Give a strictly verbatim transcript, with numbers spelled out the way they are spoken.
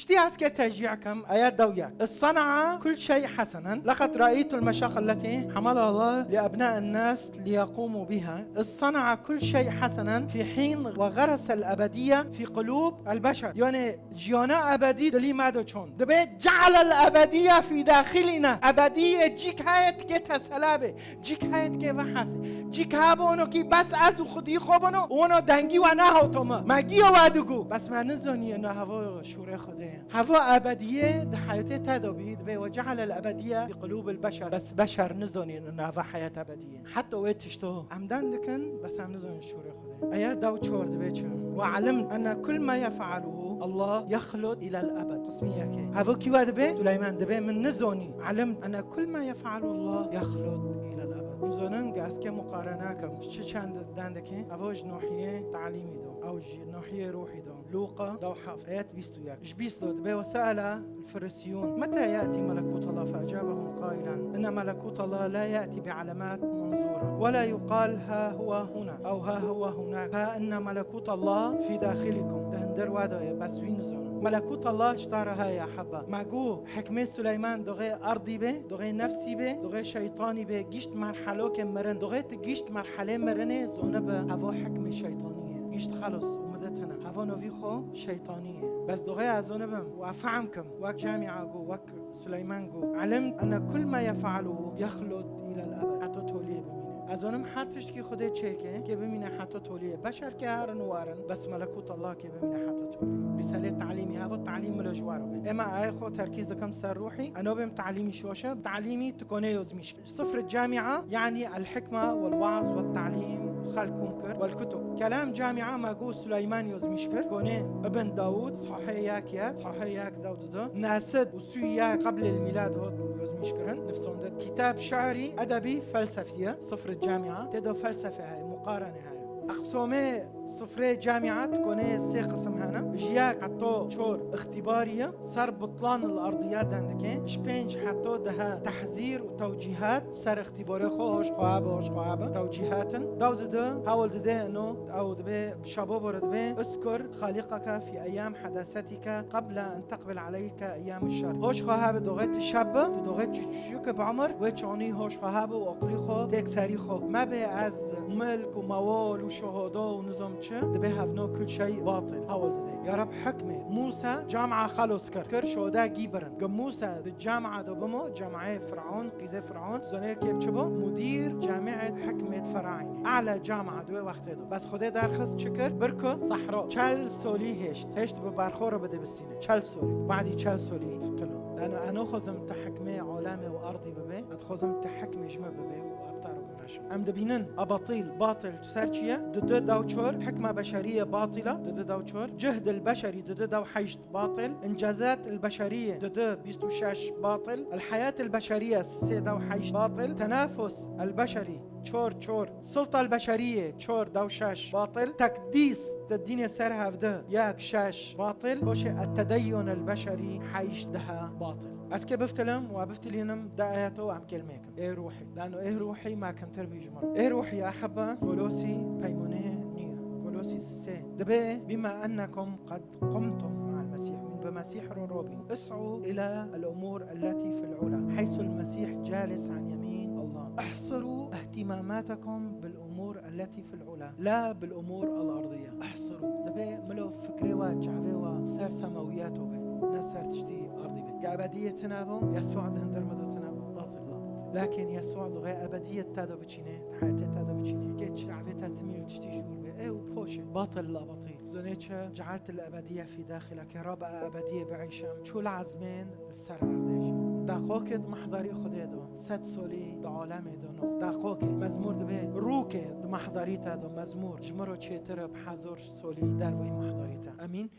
Ti ez ke teşcî kim, ayet dew yek. اصطنع كل شيء حسنا، لقد رأيت المشقة التي حملها الله لأبناء الناس ليقوموا بها. اصطنع كل شيء حسنا في حين وغرس الأبدية في قلوب البشر. Yani, jiyana ebedî dilî me de çond. Dibê جعل الأبدية في داخلنا. Ebediyê cîk heye dikê teselabê. Cîk heye dikê vehesê. Cîk hebûno kî bes ez û xwedî xwe bûno, û ono dengî we nehato me. Me giyo we digo. Bes me nizaniye ne heva şûrê Xwedê. Heva ebediyê di heyatê te de bî, dibê وجعل الأبدية في قلوب البشر. Bes beşer nizanî nava heyat ebediyê. Heta wê tişto em den dikin, bes em nizanîn şûrê Xwedê. Eya dew çor dibê çi? وعلمت أن كل ما يفعله الله يخلد إلى الأبد. Qismî yekê. Heva kî we dibê? Suleyman dibê min nizanî. علمت أن كل ما يفعله الله يخلد إلى الأبد. Nizanin ge ez ke muqarene kim. Çi çend den dikê? Heva ji nahiyê talîmî do. Ew ji nahiyê ruhî do. Lûqa dew heft, ayet bîst û yek. Ji bîst û dibê وسأل الفريسيون متى يأتي ملكوت الله فأجابهم قائلا إن ملكوت الله لا يأتي بعلامات منظورة ولا يقال ها هو هنا أو ها هو هناك، ها إن ملكوت الله في داخلكم. Di hinder we de ye, bes wî nizano. Melekût Allah ji te re heye heba. Me got, hikmê Suleyman doxê erdî bê, doxê nefsî bê, doxê şeytanî bê, gişt merhelokê mirin. Doxê tu gişt merhelê mirinê, zonibe heva hikmê şeytanî ye. Gişt xelos û midetine. Heva novî xwe şeytanî ye. Bes doxê ez zonibim û ez fehm kim. Wek camia got, wek Suleyman got, علمت أن كل ما يفعله يخلد إلى الأبد. Heta toliyê bimîne. Ez zonim her tiştkî Xwedê çêke, kê bimîne heta toliyê. Beşer kê herin û werin, bes melekût Allah kê bimîne heta toliyê. Rîsalê talîmî, heva talîm milo ji we re be. Ema ayê xwe terkîz dikim ser ruhî, eno bêm talîmî şoşe, talîmî tu konê yozmîş. صفر الجامعة، يعني الحكمة والوعظ والتعليم وخلق منكر والكتب. Kelam camia me got Suleyman yozmîş kir. Konê Ibn Dawud, sahê yek yek, sahê yek dew didu. Nesid û sî yek qeblê mîlad hot yozmîş kirin, nivsondir. Kitab şi'rî, edebî, felsefî ye. صفر الجامعة. Tê de felsefe heye, muqarene heye. Eqsomê sifrê camia di konê sê qisim hene. Ji yek heto çor îxtîbarî ye. Ser butlan li erdiyat dendikê. Ji pênc heto dehe tehzîr û tewcîhat. Ser îxtîbarê xwe hoş xwe habe, hoş xwe habe. Tewcîhat in. Dew dide, hewl dide ino, ew dibê, şabo bore dibê. اذكر خالقك في أيام حداثتك قبل أن تقبل عليك أيام الشر. Hoş xwe habe doxê tu şeb be, tu doxê çi-, çiçûke bi umir, wê çonî hoş xwe habe û aqilî xwe têk serî xwe. Mebe ez milk û mewal û şehoda û nizam çi, dibê hevno kul şey batil. Hewl dide. Ya Reb hikmê. Mûsa camia xelos kir. Kir şoda gî birin. Ge Mûsa di camia de bimo, camiayê Fir'aun, qîzê Fir'aun, zonê kê çi bo? Mudîr camiayê hikmê Feraînê. A'la camia di wê wextê de. Bes Xwedê derxist çi kir? Bir ku sehra. Çel solî hêşt. Hêşt bi berxo re bide bistîne. Çel solî. Badî çel solî tilo. Lano eno xwezim te hikmê alemê û erdî bibe. Ez xwezim te hikmê ji me bibe û ez te re bimeşim. Em dibînin, a batîl, batil, ser çi ye? Dudu dew çor, hikma beşerî ye batîl e, dudu dew çor. Cihd el beşerî, dudu dew heyşt, batil. İncazat el beşerî, dudu bîst û şeş, batil. El heyat el beşerî, sê dew heyşt, batil. Tenafus el beşerî, çor, çor. Sulta el beşerî, çor dew şeş, batil. Tekdîs, te dînê ser hevdeh, yek şeş, batil. Hoşê, et tedeyyun el beşerî, heyşt dehe, batil. Ez ke biftilim û biftilînim, de ayet û em kelmê kim. Ê ruhî. Lano ê ruhî me kintir bî ji min. Ê ruhî, ya heba Kolosî peymanê nî ye. Kolosî sê. Dibê, بما أنكم قد قمتم مع المسيح. Hûn bi Mesîh re robîn. اسعوا إلى الأمور التي في العلا، حيث المسيح جالس عن يمين الله. احصروا اهتماماتكم بالأمور التي في العلا، لا بالأمور الأرضية. احصروا. Dibê milo fikrê we, çavê we ser semawiyat be, ne ser tiştî erdî be. Ge ebediyê tune bo, Yesûa di hinder me de tune bo, batil la batil. Lakin Yesûa dixwê ebediyê te de biçîne, heyatê te de biçîne. Kê çavê te timî li tiştî jûr be, ew poşe. Batil la batil. Zonê çi? جعلت الأبدية في داخلك. Ya Rab, ebediyê biîşim. Çû li ezmên li ser erdê jî. Deqokê di mehdarî Xwedê do. Sed solî di alemê do no. Deqokê. Mezmûr dibê, rûkê di mehdarî te do. Mezmûr. Ji min re çêtir e bi hezor solî derveyî mehdarî te. Emîn.